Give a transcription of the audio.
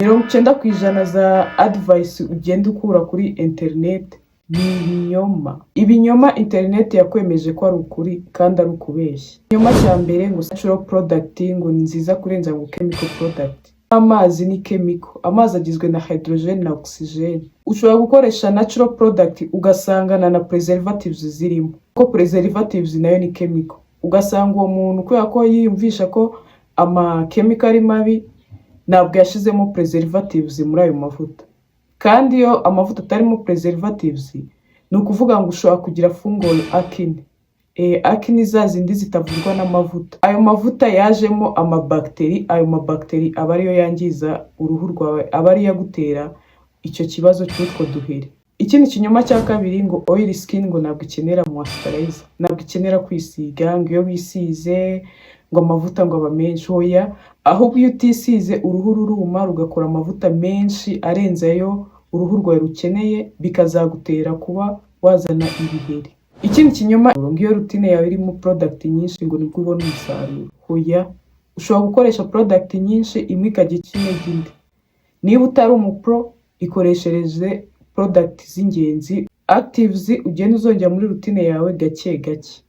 90% za advice ugenda ukura kuri interineti ni ibinyoma. Ibinyoma interineti yakwemeje ko ari ukuri kandi ari ukubeshya. Ikinyoma cya mbere, ngo natural product ngo ni nziza kurenza ngo chemical product. Amazi ni chemical. Amazi agizwe na hydrogen na oxygen. Ushobora gukoresha natural product ugasangana na preservatives zirimo, kuko preservatives nayo ni chemical. Ugasanga uwo muntu, kubera ko yiyumvisha ko ama chemical ari mabi, ntabwo yashizemo preservatives muri ayo mavuta. Kandi iyo amavuta atarimo preservatives, ni ukuvuga ngo ushobora kugira fungal acne. Acne za zindi zitavurwa n'amavuta. Ayo mavuta yajemo amabagiteri, ayo mabagiteri aba ariyo yangiza uruhu rwawe, aba ariyo agutera icyo kibazo cy'utwo duheri. Ikindi kinyoma cya kabiri, ngo oily skin ngo ntabwo ikenera moisturizer, ntabwo ikenera kwisiga, ngo iyo wisize ngo amavuta ngo aba menshi. Oya, ahubwo iyo utisize uruhu ruruma, rugakora amavuta menshi arenze ayo uruhu rwawe rukeneye, bikazagutera kuba wazana ibiheri. Ikindi kinyoma, ngo iyo routine yawe irimo product nyinshi ngo nibwo ubona umusaruro. Oya, ushobora gukoresha product nyinshi, imwe ikajya ica intege indi. Niba utari umu pro, ikoreshereze product z'ingenzi, actives ugenda uzongera muri routine yawe gake gake.